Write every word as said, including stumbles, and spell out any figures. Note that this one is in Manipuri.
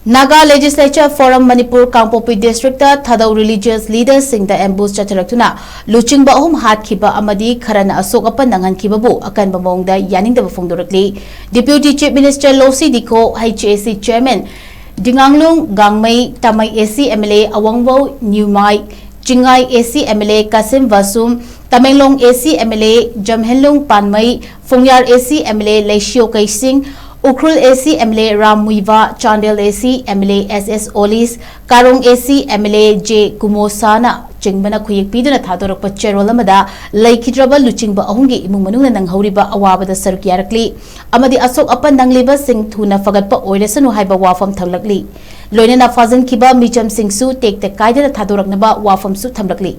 Naga Legislature Forum Manipur ꯀꯥꯡꯄꯣꯛꯄꯤ district ꯇ ꯊꯥꯗꯧ religious leader ꯁꯤꯡꯗ ambush ꯆꯠꯊꯔꯛꯇꯨꯅ ꯂꯨꯆꯤꯡꯕ ꯑꯍꯨꯝ ꯍꯥꯠꯈꯤꯕ ꯑꯃꯗꯤ ꯈꯔꯅ ꯑꯁꯣꯛ ꯑꯄꯟ ꯅꯪꯍꯟꯈꯤꯕꯕꯨ ꯑꯀꯟꯕ ꯃꯑꯣꯡꯗ ꯌꯥꯅꯤꯡꯗꯕ ꯐꯣꯡꯗꯣꯔꯛꯂꯤ꯫ Deputy Chief Minister ꯂꯣꯁꯤ ꯗꯤꯈꯣ, H A C Chairman ꯗꯤꯉꯥꯡꯂꯨꯡ ꯒꯥꯡꯃꯩ, ꯇꯥꯃꯩ A C M L A ꯑꯋꯥꯡꯕꯧ ꯅ꯭ꯌꯨꯃꯥꯏ, Chingai A C M L A Kasim ꯕꯥꯁꯨꯝ, Tamenglong A C M L A ꯖꯝꯍꯦꯟꯂꯨꯡ ꯄꯥꯟꯃꯩ, ꯐꯣꯡꯌꯥꯔ A C M L A ꯂꯩꯁꯤꯌꯣ ꯀꯩꯁꯤꯡ, Ukhrul A C M L A Ram ꯃꯨꯏꯕꯥ, Chandel A C M L A S S ꯑꯣꯂꯤꯁ, Karong A C M L A J ꯀꯨꯃꯣꯁꯥꯅ ꯆꯤꯡꯕꯅ ꯈꯨꯌꯦꯛ ꯄꯤꯗꯨꯅ ꯊꯥꯗꯣꯔꯛꯄ ꯆꯦꯔꯣꯜ ꯑꯃꯗ ꯂꯩꯈꯤꯗ꯭ꯔꯕ ꯂꯨꯆꯤꯡꯕ ꯑꯍꯨꯝꯒꯤ ꯏꯃꯨꯡ ꯃꯅꯨꯡꯅ ꯅꯪꯍꯧꯔꯤꯕ ꯑꯋꯥꯕꯗ ꯁꯔꯨꯛ ꯌꯥꯔꯛꯂꯤ ꯑꯃꯗꯤ ꯑꯁꯣꯛ ꯑꯄꯟ ꯅꯪꯂꯤꯕꯁꯤꯡ ꯊꯨꯅ ꯐꯒꯠꯄ ꯑꯣꯏꯔꯁꯅꯨ ꯍꯥꯏꯕ ꯋꯥꯐꯝ ꯊꯝꯂꯛꯂꯤ꯫ ꯂꯣꯏꯅꯅ ꯐꯥꯖꯤꯟꯈꯤꯕ ꯃꯤꯆꯝꯁꯤꯡꯁꯨ ꯇꯦꯛꯇ ꯀꯥꯏꯗꯅ ꯊꯥꯗꯣꯔꯛꯅꯕ ꯋꯥꯐꯝꯁꯨ ꯊꯝꯂꯛꯂꯤ꯫